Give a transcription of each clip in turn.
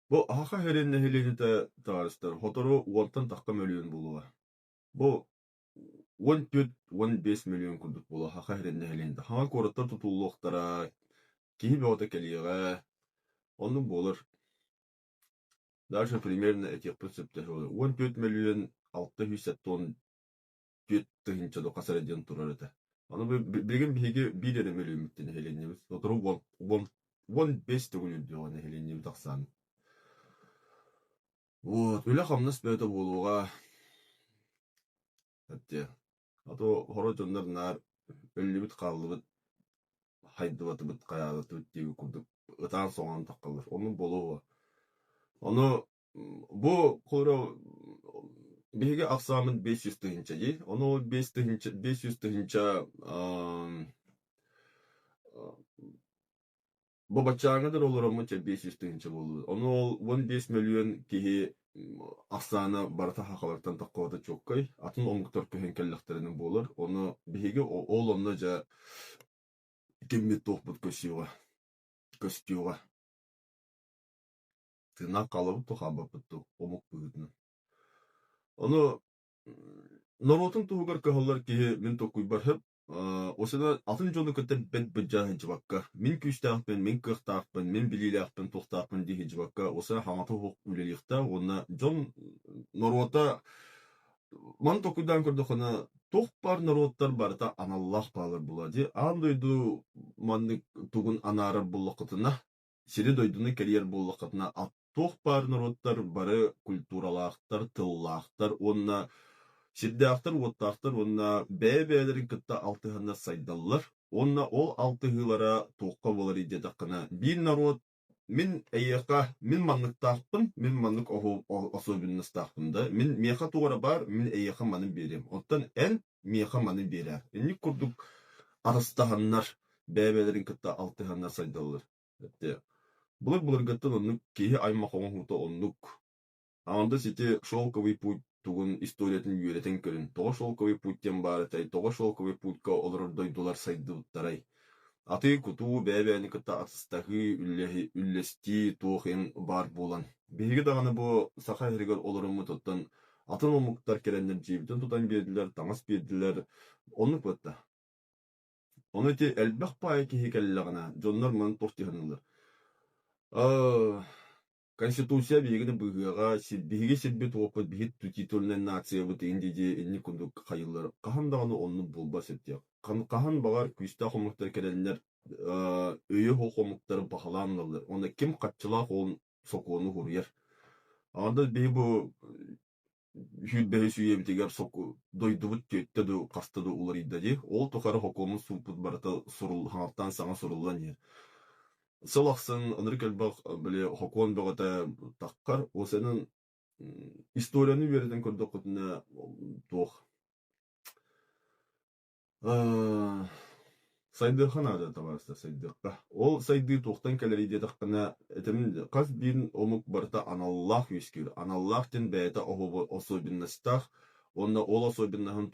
Бу Саха сирин нэһилиэнньэтэ табаарыстар сотору уонтан тахса мөлүйүөн буолуоҕа. Бу 14-15 мөлүйүөн курдук буолуо Саха сирин нэһилиэнньэтэ. Саҥа куораттар тутуллуохтара, киһи бөҕөтө кэлиэҕэ. Оннук буолар. Даже примерно этиэхпин сөптөөх 14 мөлүйүөн 674 тыһыынча да хас эрэ диэн турар этэ. Аны билигин биһиги биир эрэ мөлүйүөммүттэн нэһилиэнньэбит. Сотору 15 төгүл үрдүөҕэ нэһилиэнньэбит ахсаана. Вот, үлэ-хамнас бөҕөтө буолуоҕа. Эттиэ. А то хоро дьоннор наар өллүбүт-хааллыбыт, хайдыбатыбыт, хайаабатыбыт диэбит курдук ытаан-соҥоон таххаллар. Оннук буолуо. Ону бу холобура биһиги ахсааммыт 500 тыһыынча дии. Ону ол 5 тыһыынча 500 тыһыынча Бу баччааҥҥа дылы олороммут чэ 500 тыһыынча буоллубут. Ону ол 15 мөлүйүөн киһи ахсаана барыта сахалартан таххыбата чуолкай. Атын омуктар көһөн кэллэхтэринэ буолар. Ону биһиги ол онно дьэ киммит-туохпут көстүөҕэ. Көстүөҕэ. Тыыннаах хаалабыт дуу, хаалбаппыт дуу омук быһыытынан. Ону норуотун туһугар кыһаллар киһи мин толкуйбар сөп. Осына атын дьону кытта бэрт быдьаа сылдьыбакка, мин күүстээхпин, мин кыахтаахпын, мин билиилээхпин, туохтаахпын дии сылдьыбакка, осына хаҥата суох үлэлиэхтээх уонна дьон норуота маны толкуйдаан көрдөххүнэ, туох баар норуоттар барыта аналлаах баалар буолаа дии. Аан дойду маннык тугун анаарар буоллаххытына, сири-дойдуну кэрийэр буоллаххытына, туох баар норуоттар бары культуралаахтар, тыллаахтар уонна сирдээхтэр-уоттаахтар уонна бэйэ-бэйэлэрин кытта алтыһаннар сайдаллар уонна ол алтыһыылара туохха буоларый диэтэххинэ, биир норуот мин эйиэхэ мин манныктаахпын, мин маннык особенностаахпын да, мин миэхэ туох эрэ баар, мин эйиэхэ маны биэриэм, оттон эн миэхэ маны биэрээр. Инник курдук арыстаһаннар, бэйэ-бэйэлэрин кытта алтыһаннар сайдаллар. Былыр-былыргыттан оннук киһи аймах оҥоһуута оннук. Аҥардас ити «Шелковый путь» тугун историятын үөрэтэн көрүн. Тоҕо «Шелковый путь» диэн баар этэй, тоҕо «Шелковый путька» олорор дойдулар сайдыбыттарай? Атыы-кутуу, бэйэ-бэйэни кытта атастаһыы, үллэстии туох иһин баар буолан. Биһиги даҕаны бу Саха сиригэр олороммут оттон атын омуктар кэлэннэр дьиэбитин тутан биэрдилэр, таҥас биэрдилэр. Оннук буотта. Ону ити элбэх баайы киһи кэллэҕинэ, дьоннор маны туох дии саныыллар: Конституция биһигини быыһыаҕа, биһиги сирбит-уоппут, биһиги титульнай нациябыт иһин дии инник курдук хайыыллар. Хаһан даҕаны оннук буолбат сөптөөх. Хаһан баҕар күүстээх омуктар кэлэннэр өйө суох омуктары баһылаан ылаллар. Уонна ким харчылаах ол сокуону суруйар. Анда биһи бу 25 үйэбитигэр дойдубут түөттэ дуу, хаста дуу уларыйда дии. Ол тухары сокуоммут сууппут барыта хаҥаттан саҥа суруллан иһэр. Сыл ахсын ынырык элбэх били сокуон бөҕөтө таххар. Осенын историяны үөрэтэн көрдөххүтүнэ туох Сайдыахха наада, табаарыстар, сайдыахха. Ол сайдыы туохтан кэлэрий диэтэххинэ, этим хас биир омук барыта аналлаах үөскүүр. Аналлаах диэн бэйэтэ особенностаах уонна ол особенноһын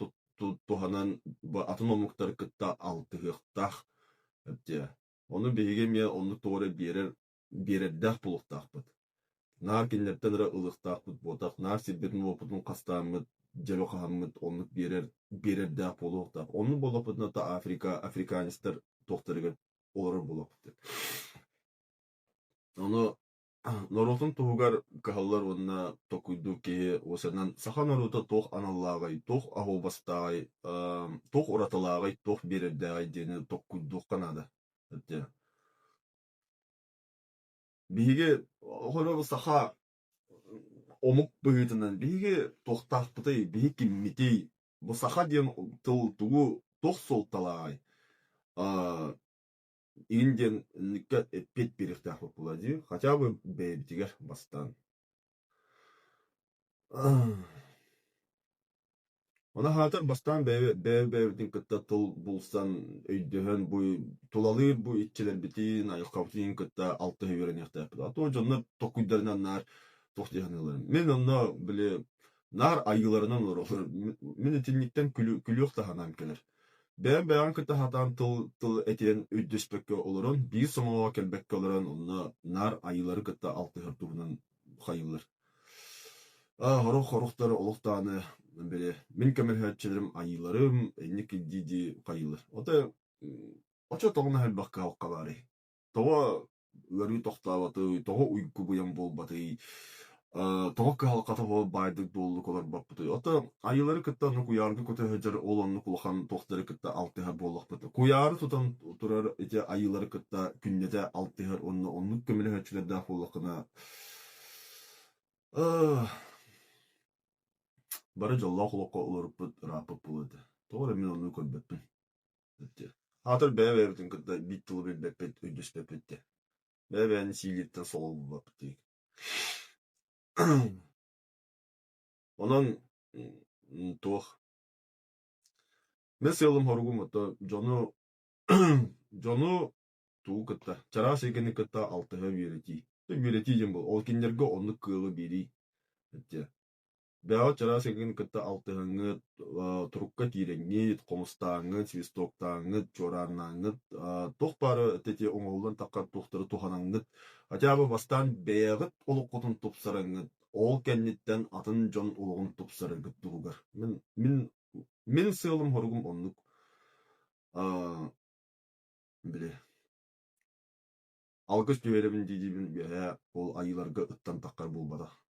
туһанан атын омуктары кытта алтыһыахтаах. Ону биһиги эмиэ оннук тоҕо эрэ биэрэр биэрэрдээх буолуохтаахпыт. Наар кинилэртэн эрэ ылыахтаахпыт буотах, наар сирбитин-уоппутун хастааммыт, дьөлө хаһаммыт оннук биэрэр биэрэрдээх буолуохтаах. Оннук буоллахпытына то Африка, африканецтар туохтарыгар олорор буолуохпут. Ону норуотун туһугар кыһаллар уонна толкуйдуур киһи уосанан саха норуота туох аналлааҕый, туох аһуобастааҕый, туох уратылааҕый, туох биэрэрдээҕий диэни толкуйдуохха наада. Биһиги оҕолору саха омук быһыытынан биһиги туохтаахпытый, биһиги киммитий, бу саха диэн тыл тугу туох суолталааҕый, игин диэн инниккэ эппиэт биэриэхтээхпит буолуо дии, хотя бы бэйэбитигэр бастаан. Ону аһаатар бастаан бэйэ-бэйэбитин кытта тыл булсан, өйдөһөн, бу тулалыыр бу иччилэрбитин, айылҕабытын кытта алтыһа үөрэниэхтээхпит. А то дьоннор толкуйдарынан наар туох дии саныыллар. Мин онно били наар айыыларынан олороллор. Мин итинниктэн күлүөх да санаам кэлэр. Бэйэм бэйэҕин кытта сатаан тыл тыл этиэн өйдөспөккө олорон, биир сомоҕо кэлбэккэ олорон, онно наар айыылары кытта алтыһар туһунан хайыыллар. Сорох сорохтор олох даҕаны били мин көмөлөһөөччүлэрим айыыларым инник дии-дии хайыыллар. Ото оччо тоҕо элбэх кыһалҕа баарый? Тоҕо ыарыы тохтооботуй, тоҕо уйгу быйаҥ буолбатый, тоҕо кыһалҕата суох баайдык-дуоллук олорбоппутуй? Оттон айыылары кытта онно куйаарга көтө сылдьар ол оннук улахан туохтары кытта алтыһар буоллахпыт. Куйаары тутан турар ити айыылары кытта күннэтэ алтыһар уонна оннук көмөлөһөөччүлэрдээх буоллаххына, бары дьоллоох олоххо олоруппут ырааппыт буолуо этэ. Тоҕо эрэ мин оннук көрбөппүн. Аатыр бэйэ-бэйэбитин кытта биир тылы билбэппит, өйдөспөппүт дии. Бэйэ-бэйэни сиилииртэн сололлубаппыт дии. Онон туох мин сыалым-соругум ото дьону дьону тугу кытта чараас эйгэни кытта алтыһа үөрэтии. Үөрэтии диэн буол. Ол кинилэргэ оннук кыаҕы биэрии. Бэҕэ чараас эйгэни кытта алтыһаҥҥыт, турукка киирэҥҥит, хомустааҥҥыт, свистоктааҥҥыт, чуорааннааҥҥыт, туох баара ити оҥоһуллан таххар туохтары туһанаҥҥыт, хотя бы бастаан бэйэҕит олоххутун тупсараҥҥыт, ол кэнниттэн атын дьон олоҕун тупсараргыт туһугар. Мин мин мин сыалым-соругум оннук. Били алгыс түһэрэбин дии-диибин үөһээ ол айыыларга ыттан таххар буолбатах.